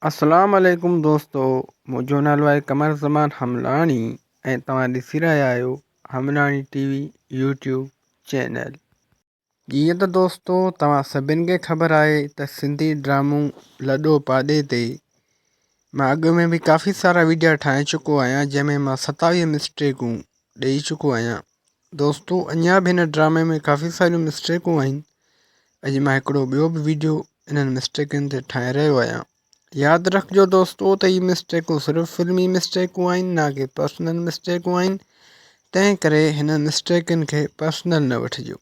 اسلام عليڪم دوستو منهنجو نالو آهي قمر زمان حملاڻي ۽ توهان ڏسي رهيا آهيو Hamlani T V YouTube channel. جيئن ته دوستو توهان سڀن کي خبر آهي ته سنڌي ڊرامو لڏو پاڏي تي مان اڳ ۾ به ڪافي سارا ويڊيا ٺاهي چڪو آهيان جنهن ۾ مان ستاويهه مسٽيڪون ڏئي چڪو آهيان دوستو اڃا به هن ڊرامي ۾ ڪافي ساريون مسٽيڪون آهن اڄ مان هڪڙو ٻيو به ويڊيو انهن مسٽيڪن تي ٺاهي رهيو آهيان ياد رکجو دوستو ته هي مسٽيڪون صرف فلمي مسٽيڪون آهن نه ڪي پرسنل مسٽيڪون آهن تنهن ڪري هن مسٽيڪن کي پرسنل نه وٺجو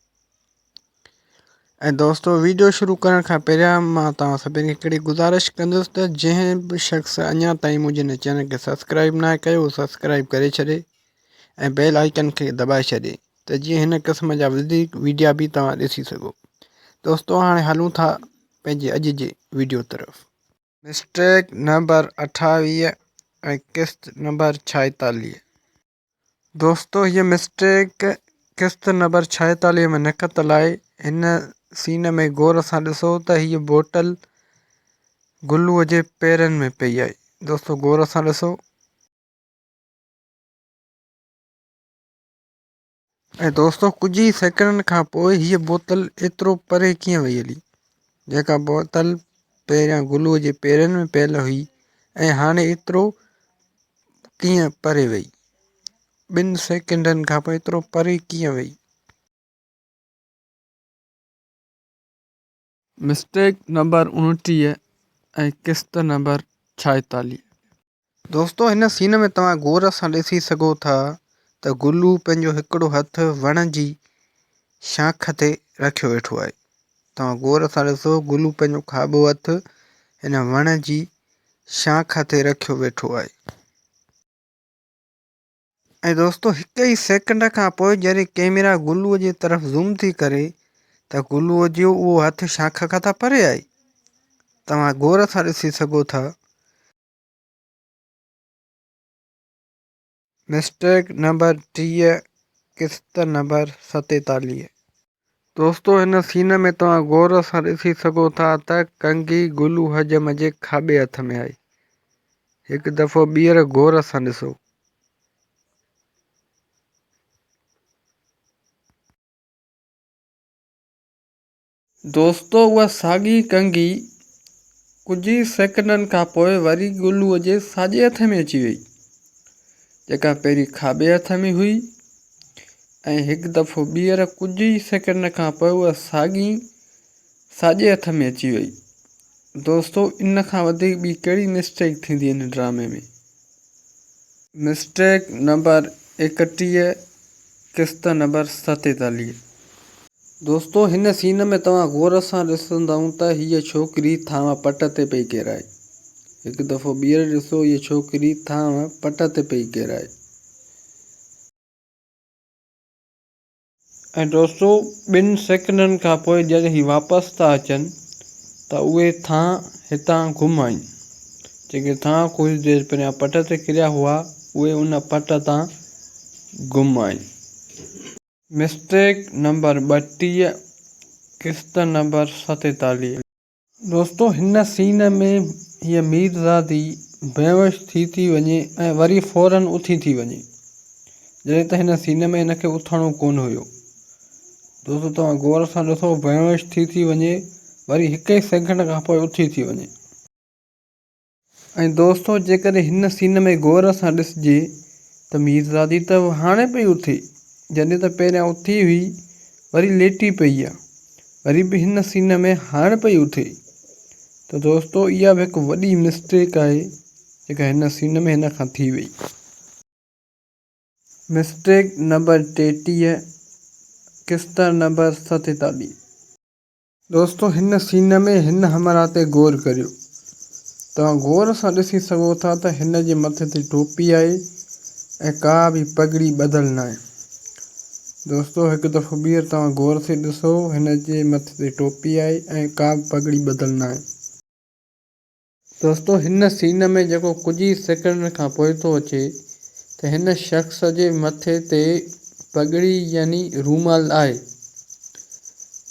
۽ دوستو ويڊيو شروع ڪرڻ کان پهريان مان توهان سڀني کي هڪڙي گذارش ڪندس ته جنهن به شخص اڃا تائين منهنجي هن چينل کي سبسڪرائب ناهي ڪيو سبسڪرائب ڪري ڇڏي ۽ بيل آئيڪن کي دٻائي ڇڏي ته جيئن هن قسم جا وڌيڪ ويڊيا به توهان ڏسي سگهو. دوستو هاڻي هلون ٿا پنهنجي اڄ جي ويڊيو طرف. مسٽيڪ نمبر 28 ۽ قسط نمبر 46. دوستو هيء مسٽيڪ قسط نمبر 46 ۾ نڪتل آهي. هن سين ۾ غور سان ڏسو ته هيء بوٽل گلوء جي پيرن ۾ پئي آهي. دوستو غور سان ڏسو. ۽ دوستو ڪجهه ئي سيڪنڊن کان پوء هيء بوتل ايترو پري ڪيئن وئي هلي، جيڪا بوتل پهريان گلوء جي پيرن ۾ پيل هئي ۽ هاڻي ايترو ڪيئن پري وئي؟ ٻن سيڪنڊن کان پوء ايترو پري ڪيئن وئي؟ مسٽيڪ نمبر 29 ۽ قسط نمبر 46. دوستو هن سين ۾ توهان غور سان ڏسي سگهو ٿا ته گلو پنهنجو هڪڙو هٿ وڻ جي شاخ تي رکيو ويٺو آهي. توهان غور سان ڏسو گلو پنهنجو کاٻو هٿ هن وڻ جي شاخ تي رکيو ويٺو آهي. ۽ دوستو هڪ ئي سيڪنڊ کان پوء جڏهن ڪيميرا گلو جي طرف زوم ٿي ڪري ته گلو جو اهو هٿ شاخ کان ته پري آهي. توهان غور سان ڏسي سگهو ٿا. مسٽيڪ نمبر 30 قسط نمبر 47. دوستو هن سين ۾ توهان غور سان ڏسي سگهو ٿا ته ڪنگي گلو حجم جي کاٻي هٿ ۾ آهي. هڪ دفعو ٻيهر غور سان ڏسو. دوستو اها ساڳي ڪنگي ڪجهه ئي سيڪنڊن کان پوء وري گلوء جي ساڄي هٿ ۾ اچي وئي، جيڪا پهرين کاٻي هٿ ۾ هئي ۽ هڪ دفعو ٻيهر ڪجهه ئي سيڪنڊن کان پوء اها ساڳي ساڄي هٿ ۾ اچي وئي. دوستو ان کان وڌيڪ ٻي ڪهڙي مسٽيڪ ٿيندي هن ڊرامي ۾. مسٽيڪ نمبر 31 قسط نمبر 47. دوستو هن سين ۾ توهان غور سان ڏسندؤ ته هيء ڇوڪري ٿانء پٽ تي پئي ڪيرائي. هڪ دفعو ٻيهر ڏسو هيء ڇوڪري ٿانء پٽ تي پئي ڪيرائي. ۽ دوستو ٻن سيڪنڊن کان پوء جڏهن هي واپس ٿا اچن ته اهي ٿانء هتان گم آهن. جيڪي ٿانء ڪجهه دير پهريان پٽ تي ڪريا هئا اهي ان پٽ تان گم آهن. مسٽيڪ نمبر 32 قسط نمبر 47. دوستو هن سين ۾ هيء ميرزادي بيهوش ٿي ٿي وڃي ۽ وري فورن اٿي ٿي وڃي جڏهن ته هن سين ۾ هن کي اٿڻو ڪونه هيو. دوستو توهان غور سان ڏسو بيهوش ٿي ٿي وڃي وري هڪ ئي سيڪنڊ کان پوء اٿي ٿي وڃي. ۽ دوستو جيڪڏهن هن سين ۾ غور سان ڏسجي ته ميرزادي ته هاڻي پئي اٿي، جڏهن ته پهريان اٿي هئي وري ليٽي پئي آ، وري به هن سين ۾ هاڻ پئي اٿي ته دوستو اها به هڪ وڏي مسٽيڪ آهي جيڪا هن سين ۾ هن کان ٿي وئي. مسٽيڪ نمبر 33 قسط نمبر 47. دوستو هن سين ۾ هن همراهه تي غور ڪريو. توهان غور سان ڏسي سگهو ٿا ته هن جي مٿي تي ٽوپي آهي ۽ ڪا به پڳڙي ٻڌل ناهي. دوستو هڪ دفعو ٻيهر توهان غور سي ڏسو هن جي مٿي تي ٽوپي آهي ۽ ڪا به پڳڙي ٻڌل ناهي. دوستو هن سين ۾ جيڪو ڪجهه ئي سيڪنڊن کان پوء ٿو اچي ته هن شخص جي مٿي تي پڳڙي يعني رومال آهي.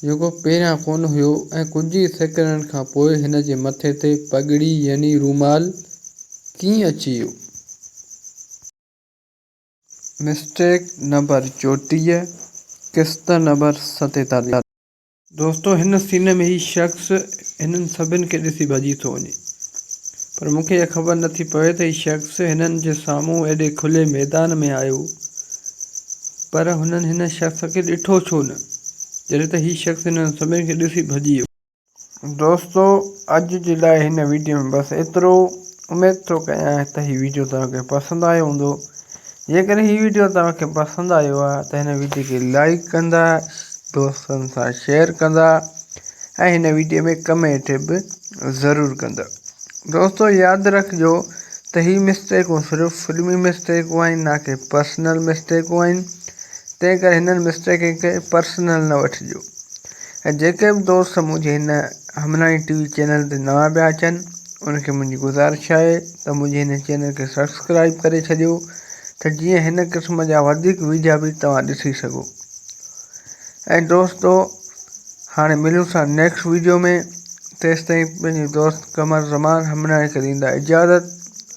جيڪو پهريان ڪونه هيو ۽ ڪجهه ئي سيڪنڊن کان پوء هن جي مٿي تي پڳڙي يعني رومال ڪيئن اچي ويو؟ مسٽيڪ نمبر 34، قسط نمبر 47. دوستو هن سين ۾ هي شخص هنن سڀن کي ڏسي ڀڄي ٿو وڃي پر مون کي اها خبر نٿي پوي ته هي شخص هنن جي سامهون ايڏي کلي ميدان ۾ آيو پر هنن هن شخص کي ڏٺو ڇو نه جڏهن ته هي شخص هنن سڀن کي ڏسي ڀڄي ويو. دوستو اڄ جي لاء هن ويڊيو ۾ بس ايترو اميد ٿو ڪيان ته هي ويڊيو توهان کي پسند آيو هوندو جيڪڏهن هي ويڊيو توهان کي پسند آيو آهي ته هن ويڊيو کي لائڪ ڪندا دوستن سان شيئر ڪندا ۽ هن ويڊيو ۾ ڪمينٽ به ضرور ڪندا دوستو ياد رکجو ته هي مسٽيڪون صرف فلمي مسٽيڪون آهن نه ڪي پرسنل مسٽيڪون آهن تنهن ڪري هنن مسٽيڪن کي پرسنل نه وٺجو ۽ جيڪي به دوست منهنجي هن همراهي ٽي وي چينل تي نوان پيا اچن ان کي منهنجي گذارش آهي ته منهنجي هن چينل کي سبسڪرائب ڪري ڇڏيو ته جيئن هن قسم جا وڌيڪ ويڊيا به توهان ڏسي سگهو ۽ دوستو هاڻي ملون ٿا نيڪسٽ ويڊيو ۾ تيستائين پنهنجي دوست قمر زمان همراهي کي ڏيندا اجازت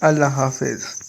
الله حافظ.